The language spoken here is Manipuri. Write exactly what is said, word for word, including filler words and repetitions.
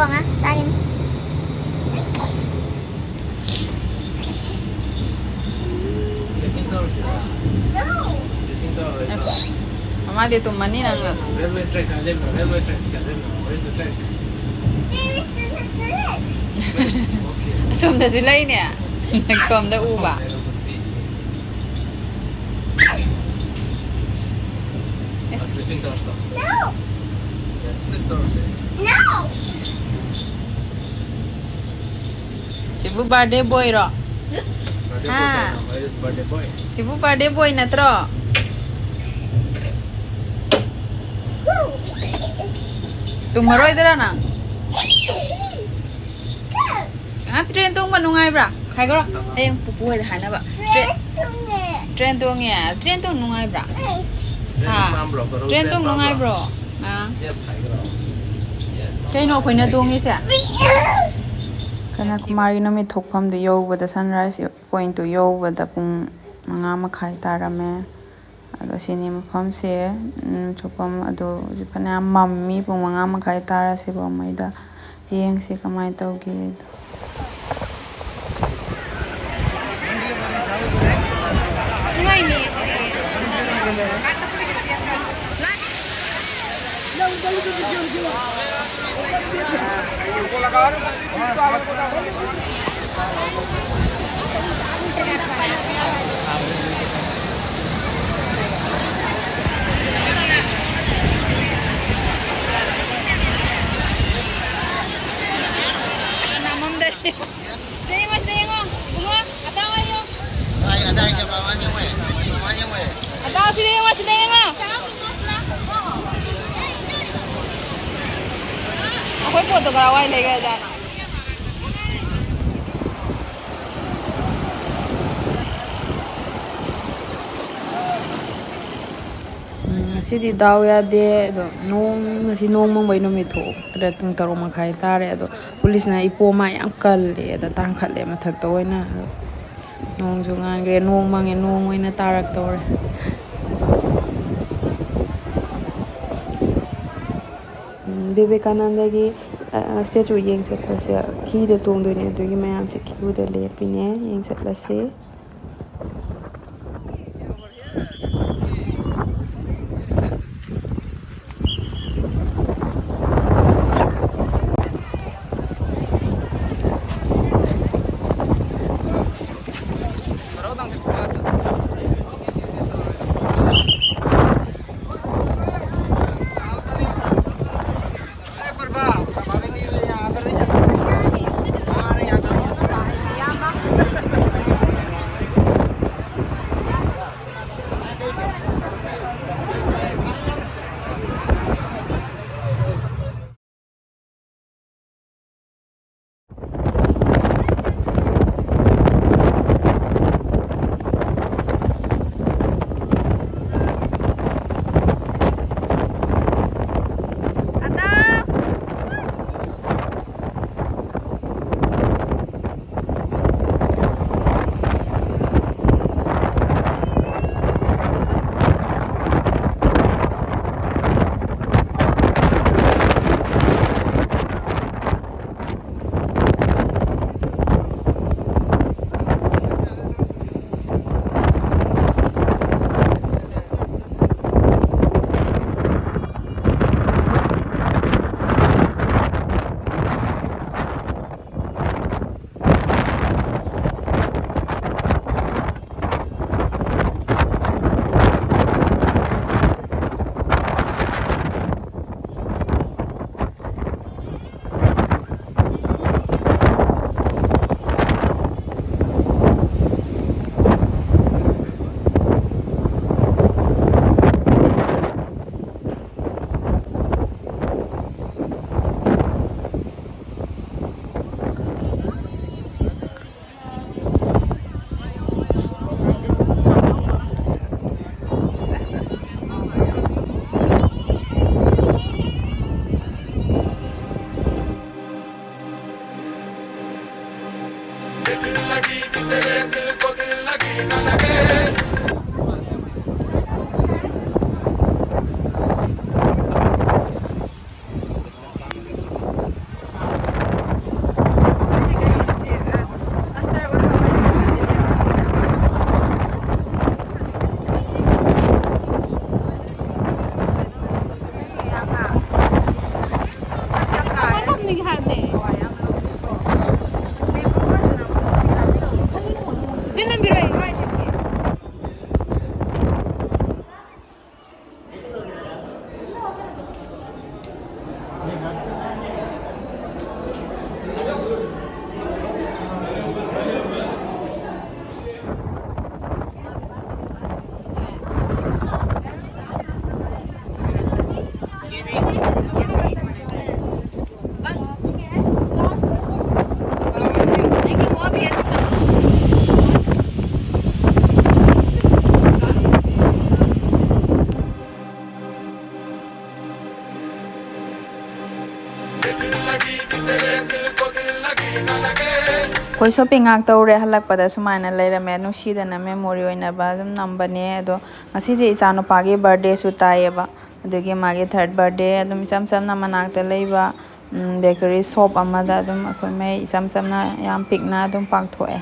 ꯇꯥꯒꯤꯅꯤ꯫ ꯃꯃꯥꯗꯤ ꯇꯨꯝꯃꯅꯤ ꯅꯪ꯫ Railway track ꯀꯥꯏ ꯂꯩꯕꯅꯣ? Railway track ꯀꯥꯏ ꯂꯩꯕꯅꯣ? Where is the track? There is the track. ꯑꯁꯣꯝꯗꯁꯨ ꯂꯩꯅꯦ꯫ ꯑꯁꯣꯝꯗ ꯎꯕ꯫ Sleeping ꯇꯧꯔꯁꯤ꯫ No. Sleep ꯇꯧꯔꯁꯤ꯫ No. ꯁꯤꯕꯨ birthday boyꯔꯣ? Birthday boy ꯍꯥ? ꯀꯩꯅꯣ? Where is birthday boy? ꯁꯤꯕꯨ birthday boy ꯅꯠꯇ꯭ꯔꯣ? ꯇꯨꯝꯃꯔꯣꯏꯗ꯭ꯔꯥ ꯅꯪ? ꯑꯉꯥꯡ train ꯇꯣꯡꯕ ꯅꯨꯡꯉꯥꯏꯕ꯭ꯔꯥ? ꯍꯥꯏꯈ꯭ꯔꯣ꯫ ꯍꯌꯦꯡ ꯄꯨꯄꯨ ꯍꯣꯏꯗ ꯍꯥꯏꯅꯕ꯫ Train ꯇꯣꯡꯉꯦ꯫ Train ꯇꯣꯡ ꯅꯨꯡꯉꯥꯏꯕ꯭ꯔꯥ? ꯍꯥ? Train ꯇꯣꯡ ꯅꯨꯡꯉꯥꯏꯕ꯭ꯔꯣ? ꯑꯥ꯫ Yes ꯍꯥꯏꯈ꯭ꯔꯣ꯫ Yes꯫ ꯀꯩꯅꯣ ꯑꯩꯈꯣꯏꯅ ꯇꯣꯡꯉꯤꯁꯦ? ꯀꯅꯥꯀꯨꯃꯥꯔꯤ ꯅꯨꯃꯤꯠ ꯊꯣꯛꯐꯝꯗꯨ ꯌꯧꯕꯗ, sunrise point ꯇꯨ ꯌꯧꯕꯗ ꯄꯨꯡ ꯃꯉꯥ ꯃꯈꯥꯏ ꯇꯥꯔꯝꯃꯦ꯫ ꯑꯗꯣ ꯁꯤꯅꯤ ꯃꯐꯝꯁꯦ, ꯎꯝ, ꯊꯣꯛꯐꯝ ꯑꯗꯣ ꯍꯧꯖꯤꯛ ꯐꯅꯌꯥꯝ ꯃꯝꯃꯤ, ꯄꯨꯡ ꯃꯉꯥ ꯃꯈꯥꯏ ꯇꯥꯔꯁꯤꯐꯥꯎ ꯃꯩꯗ꯫ ꯌꯦꯡꯁꯤ ꯀꯃꯥꯏꯅ ꯇꯧꯒꯦꯗꯣ꯫ ꯅꯝꯃꯝꯗꯦ꯫ ꯁꯤꯗ ꯌꯦꯡꯉꯣ, ꯁꯤꯗ ꯌꯦꯡꯉꯣ꯫ ꯏꯕꯨꯡꯉꯣ, ꯑꯇꯥꯎ ꯍꯥꯏꯌꯣ꯫ ꯑꯇꯥꯎ, ꯁꯤꯗ ꯌꯦꯡꯉꯣ, ꯁꯤꯗ ꯌꯦꯡꯉꯣ꯫ ꯑꯩꯈꯣꯏ ꯄꯣꯠꯇꯣ ꯀꯔꯥꯏꯋꯥꯏ ꯂꯩꯈ꯭ꯔꯖꯥꯠꯅꯣ? ꯎꯝ, ꯉꯁꯤꯗꯤ ꯗꯥꯎ ꯌꯥꯗꯦ꯫ ꯑꯗꯣ ꯅꯣꯡ, ꯉꯁꯤ ꯅꯣꯡ ꯃꯪꯕꯩ ꯅꯨꯃꯤꯠ ꯊꯣꯛꯇ꯭ꯔꯦ꯫ ꯄꯨꯡ ꯇꯔꯨꯛ ꯃꯈꯥꯏ ꯇꯥꯔꯦ꯫ ꯑꯗꯣ ꯄꯨꯂꯤꯁꯅ ꯏꯄꯣꯝꯃ ꯌꯥꯝ ꯀꯜꯂꯦ, ꯑꯗ ꯇꯥꯡꯈꯠꯂꯦ ꯃꯊꯛꯇ ꯑꯣꯏꯅ꯫ ꯑꯗꯣ ꯅꯣꯡꯁꯨ ꯉꯥꯟꯈ꯭ꯔꯦ, ꯅꯣꯡ ꯃꯪꯉꯦ, ꯅꯣꯡ ꯑꯣꯏꯅ ꯇꯥꯔꯛꯇꯧꯔꯦ꯫ ꯎꯝ, ꯕꯤꯕꯦꯀꯥꯅꯟꯗꯒꯤ ꯁ꯭ꯇꯦꯆꯨ ꯌꯦꯡ ꯆꯠꯄꯁꯦ ꯍꯤꯗ ꯇꯣꯡꯗꯣꯏꯅꯦ, ꯑꯗꯨꯒꯤ ꯃꯌꯥꯝꯁꯦ ꯀ꯭ꯌꯨꯗ ꯂꯦꯞꯄꯤꯅꯦ, ꯌꯦꯡ ꯆꯠꯂꯁꯦ꯫ ꯑꯩꯈꯣꯏ ꯁꯣꯄꯤꯡ ꯉꯥꯛ ꯇꯧꯔꯦ, ꯍꯜꯂꯛꯄꯗ ꯁꯨꯃꯥꯏꯅ ꯂꯩꯔꯝꯃꯦ꯫ ꯅꯨꯡꯁꯤꯗꯅ ꯃꯦꯃꯣꯔꯤ ꯑꯣꯏꯅꯕ ꯑꯗꯨꯝ ꯅꯝꯕꯅꯦ꯫ ꯑꯗꯣ ꯉꯁꯤꯁꯦ ꯏꯆꯥꯅꯨꯄꯥꯒꯤ ꯕꯥꯔꯗꯦꯁꯨ ꯇꯥꯏꯌꯦꯕ, ꯑꯗꯨꯒꯤ ꯃꯥꯒꯤ ꯊꯥꯔꯠ ꯕꯥꯔꯗꯦ ꯑꯗꯨꯝ ꯏꯆꯝ ꯆꯝꯅ ꯃꯅꯥꯛꯇ ꯂꯩꯕ ꯕꯦꯀꯔꯤ ꯁꯣꯞ ꯑꯃꯗ ꯑꯗꯨꯝ ꯑꯩꯈꯣꯏ ꯃꯩ ꯏꯆꯝ ꯆꯝꯅ, ꯌꯥꯝ ꯄꯤꯛꯅ ꯑꯗꯨꯝ ꯄꯥꯡꯊꯣꯛꯑꯦ꯫